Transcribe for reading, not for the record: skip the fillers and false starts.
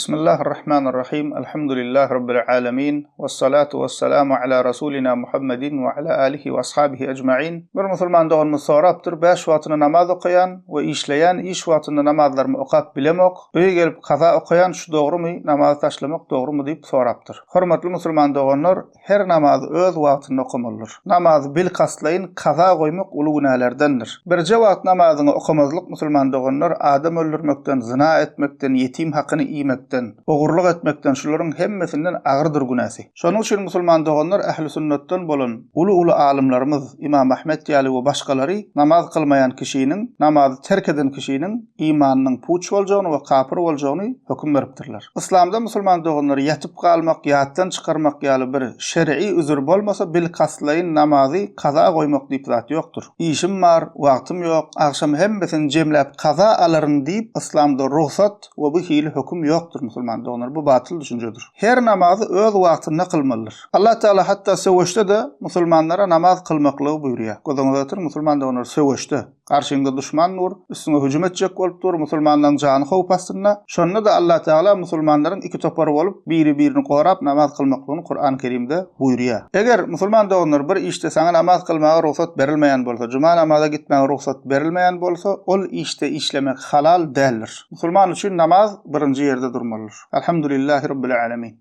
Bismillahirrahmanirrahim. Elhamdülillahi Rabbil alemin. Vessalatu vesselamu ala Rasulina Muhammedin ve ala alihi ve ashabihi ecmain. Bir musulman doganymyz sorapdyr, 5 wagtyna namaz okaýan we işleýän, iş wagtynda namazlarymy okap bilemok, öýe gelip kaza okaýan, şu dogrumy, namazy taşlamak dogrumy diýip sorapdyr. Hormatly musulman doganlar, Her namazy öz wagtynda okamalydyr. Namazy bilkastlaýyn kaza goýmak uly günälerdendir. Birje wagt namazyňy okamazlyk musulman doganlar adam öldürmekden, zyna etmekden, ýetim hakyny iýmekden, ogurlyk etmekden şularyň hemmesinden agyrdyr günäsi. Şonuň üçin musulman doganlar ähli sünnetden bolan uly-uly alymlarymyz Imam Ahmet ýaly we başgalary namaz kylmaýan kişiniň, namazy terk eden kişiniň imanynyň puç boljagyny we kapyr boljagyny höküm beripdirler. Yslamda musulman doganlar ýatyp galmak, ýatdan çykarmak ýaly bir şer'i üzür bolmasa bilkastlaýyn namazy kaza goýmak diýip zat ýokdur. Işim bar, wagtym ýok, agşam hemmesini jemläp kaza alaryn diýip yslamda rugsat we bu hili höküm ýokdur musulman doganlar bu batyl düşünjedir. Her namazy öz wagtynda kylmalydyr. Allah Teala hatda söweşde-de musulmanlara namaz kylmaklygy buýurýar. Göz öňüňize getiriň musulman doganlar söweşde. Garşyňda duşman dur, üstüňe hüjüm etjek bolup dur, musulmanlaryň jany howp astynda. Şonda-da Allatagala musulmanlaryň iki topar bolup, biri-birini gorap namaz kylmaklygyny Kurany Kerimde buýurýar. Eger, musulman doganlar, bir işde saňa namaz kylmaga rugsat berilmeýän bolsa, juma namaza gitmäge rugsat berilmeýän bolsa, ol işde işlemek halal däldir. Musulman üçin namaz birinji ýerde durmalydyr. Alhamdulillahi Rabbil Alemin.